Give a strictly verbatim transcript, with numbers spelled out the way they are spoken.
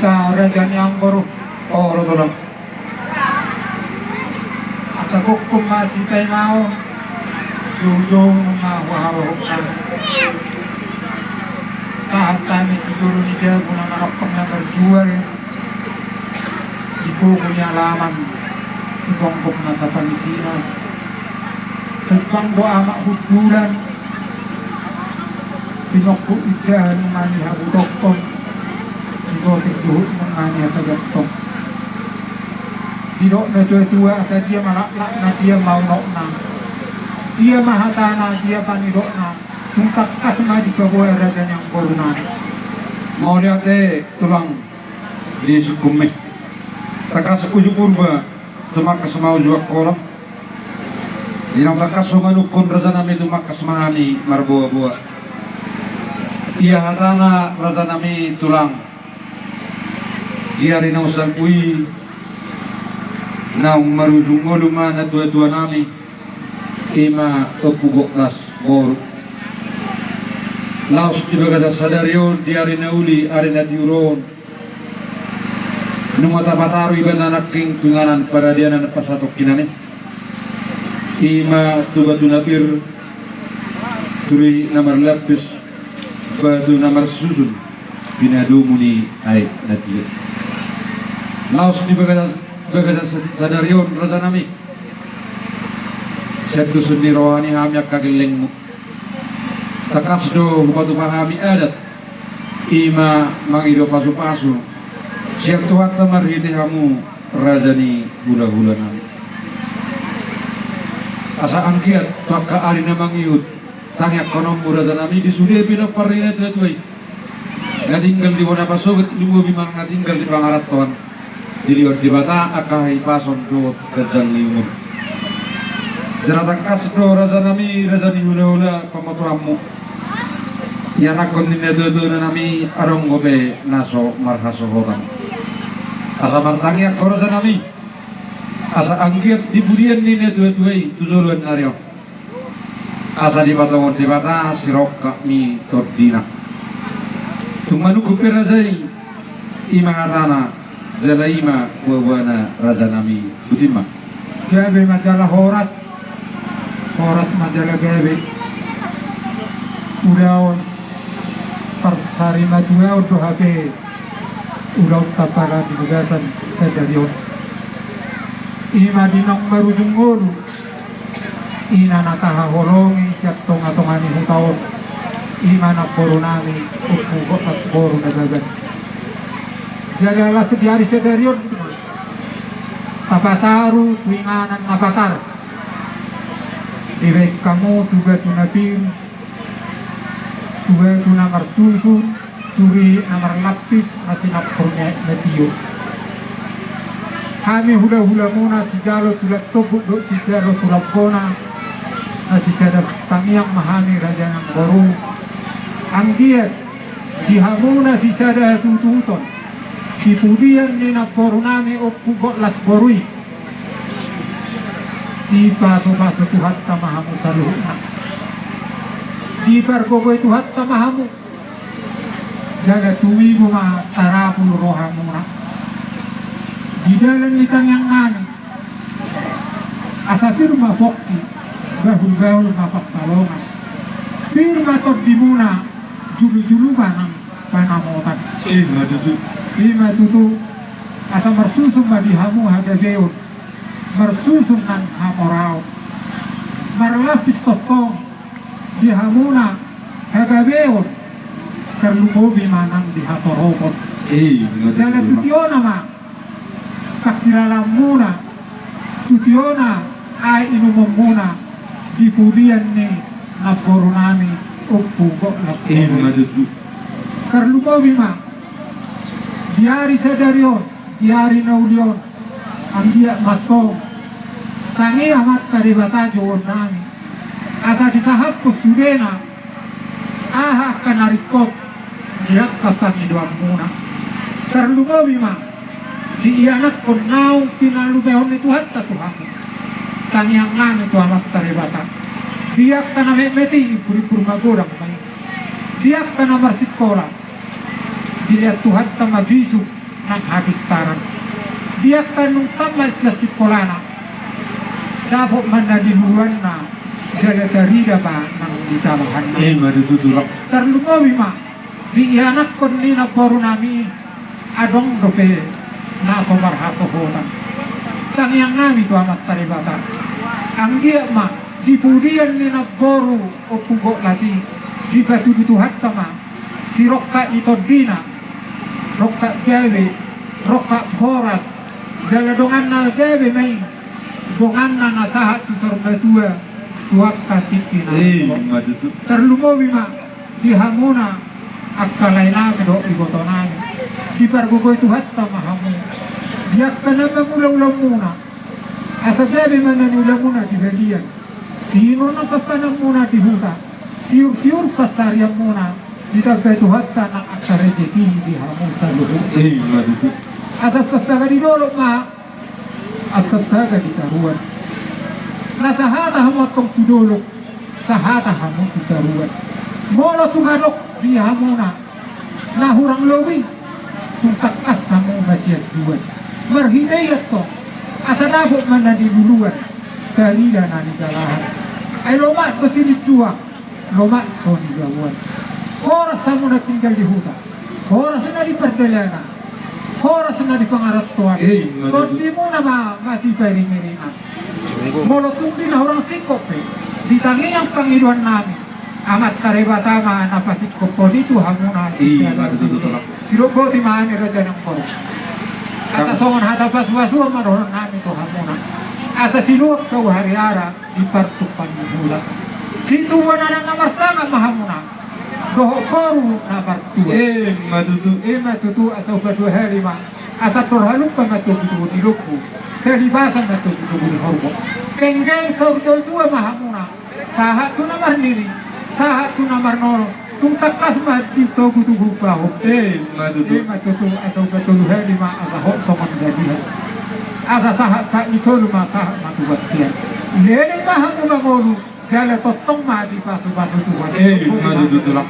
Raja ni Amboru. Olo, tulang. Asa gokhon ma sipaimaon, joujou ma huharohahon. Sahat hami tu jolo ni jabu na marokkon na marjual di pogu ni alaman, siponggok na sapangisina. Tembang do amak hundulan, pinongkuk indahan nunga nihabutokhon, dibotik juhut nunga nihasagathon. Didok na tuatua, asa dia ma laklakna, dia ma unokna, dia ma hatana, dia panidokna, tung tangkas ma dipaboa raja ni amborunami. Mauliate tulang di sungkunmi. Tangkas uju Purba, tumangkas ma uju Angkola. Di naung tangkas humanungkun rajanami, tumangkas ma hami marboaboa. Ia hatana rajanami tulang, di ari naung salpu i naung marujung ngolu ma natuatuanami, i ma Ompu Goklas boru. Laos di bagasan sadari on, di ari na uli, ari na tiur on, nunga tapataru ibana nangkin tu inganan paradianan pasatongkinan i. I ma tu batu na pir, turi na marlapis, batu na marsusun, pinadomu ni aek na tio. Laos di bagasan, bagasan sadari on rajanami, sian dusun ni roha ni hami angka gellengmu, tangkas do hupatupa hami adat, i ma mangido pasupasu sian Tuhanta marhite hamu raja ni hulahulanami. Asa anggiat tu angka ari na mangihut, tangiangkononmu rajanami di sude pinompar ni natuatua i, na tinggal di bona pasogot, lumobi ma na tinggal di pangarantoan, dilehon Debata angka hahipason dohot ganjang ni umur. Jala tangkas do rajanami, raja ni hulahula, pamotoanmu, ianakhon ni natuatuanami adong dope na so marhasohotan. Asa martangiang ho rajanami, asa anggiat di pudian ni natuatua i tu joloan ni ari on, asa dipatongon Debata sirongkap ni tondina. Tung manungkun pe raja i, i ma hatana, jala i ma boaboana rajanami. Botima. Gabe ma jala horas, horas ma jala gabe. Ulaon parsarimatua on do hape ulaonta pala di bagasan sadari on. I ma di naung marujung ngolu, i na tahaholongi sian tongatonga ni huta on, i ma namborunami Ompu Goklas boru Nababan. Jala laos di ari sadari on ma tapataru tu inganan na patar, dibaen hamu tu batu na pir, tu batu na marsusun, turi na marlapis, na sinampur ni aek na tio. Hami hulahulamuna, sijalo tulang tombuk dohot sijalo tulang bona, na sisada tangiang ma hami raja ni amboru. Anggiat di hamuna sisada hatuhutuhuton di pudian ni namborunami Ompu Goklas boru i, dipasupasu Tuhanta ma hamu saluhutna, dipargogoi Tuhanta ma hamu, jala tumibu ma tarapul rohamuna di dalan ni tangiangnami. Asa pir ma pongki, bahulbahul ma pansalongan, pir ma tondimuna, julujulu ma nang panamotan. I ma tutu. I ma tutu. Asa marsusun ma di hamu hagabeon, marsusun nang hamoraon, marlapis tongtong di hamuna hagabeon, tarlumobi ma nang di hatoropon. I ma tutu. Jala tu tiona ma pangkilalaanmuna, tu tiona aek inumonmuna di pudian ni namborunami Ompu Goklas. I ma tutu. Tarlumobi ma di ari sadari on, di ari na uli on, anggiat ma antong tangi Amanta Debata jouonnami, asa disahaphon sudena aha angka na ringkot di angka pangidoanmuna. Tarlumobi ma di ianakhon naung pinalumehon ni Tuhanta tu hamu. Tangiangnami tu Amanta Debata, di angka na metmet i, imburimbur magodang ma i. Di angka na marsikola, dilehon Tuhanta ma bisuk Pistaran. Di angka nunga tamat sian sikolana, dapot ma na di luluanna, jala tarida ma nang di jalahanna. Ima tutu, Tulang. Tarlumobi ma di ianakhon ni namboru nami, adong dope na so marhasohotan. Tangiang nami tu Amanta Debata. Anggiat ma di pudian ni namboru Ompu Goklas i, dipatudu Tuhanta ma sirongkap ni tondina, rongkap gabe, rongkap horas, jala donganna gabe ma i, donganna na sahat tu saur matua, tu angka tingki na. Ima tutu. Tarlumobi ma di hamuna angka lae nami dohot iboto nami, dipargogoi Tuhanta ma hamu di angka na mangula ulamuna. Asa gabe ma na niulamuna di balian, sinur na pamananmuna di huta, tiur-tiur pansarianmuna, ditambai Tuhanta nang angka rejeki di hamu saluhutna. Ima tutu. Asa pampaga di dolok ma, pampaga di toruan. Na sahata hamu antong tu dolok, sahata hamu tu toruan. Molo tung adong di hamuna na hurang lobi, tung tangkas hamu masianduan. Marhite i antong, asa dapot ma na niluluan, tarida na nijalahan. Ai lomak do silinduang, lomak so nigabuan. Horas hamuna tinggal di huta, horas na di pardalanan, horas na di pangarantoan. Ima tutu. Tondimuna ma masipairing-iringan. Molo tung di na hurang singkop pe, di tangiang pangidoan nami, Amanta Debata ma na pasingkophon i tu hamuna. Ima tutu, Tulang. Sidok boti ma hami raja nang boru. Asa songon hata pasu-pasuon ma dohonon nami tu hamuna. Asa sinuan hau hariara di partumpang ni bulan, situbuan anak na marsangap ma hamuna dohot boru na martua. Ima tutu. Ima tutu, asa upa dua hali ma. Asa tor halumpang ma togu-togu ni lombu, halibasan ma togu-togu ni horbo. Denggan saur tua-tua ma hamuna, sahat tu na marnini, sahat tu na marnono, tung tangkas ma di togu-togu pahompu. Ima tutu. Ima tutu, asa upa tolu hali ma, asa hot songon gadihan. Asa sahat-sahat ni solu ma, sahat ma tu bontean. Leleng ma hamu mangolu, jala tongtong ma dipasu-pasu Tuhan. Ima tutu, Tulang.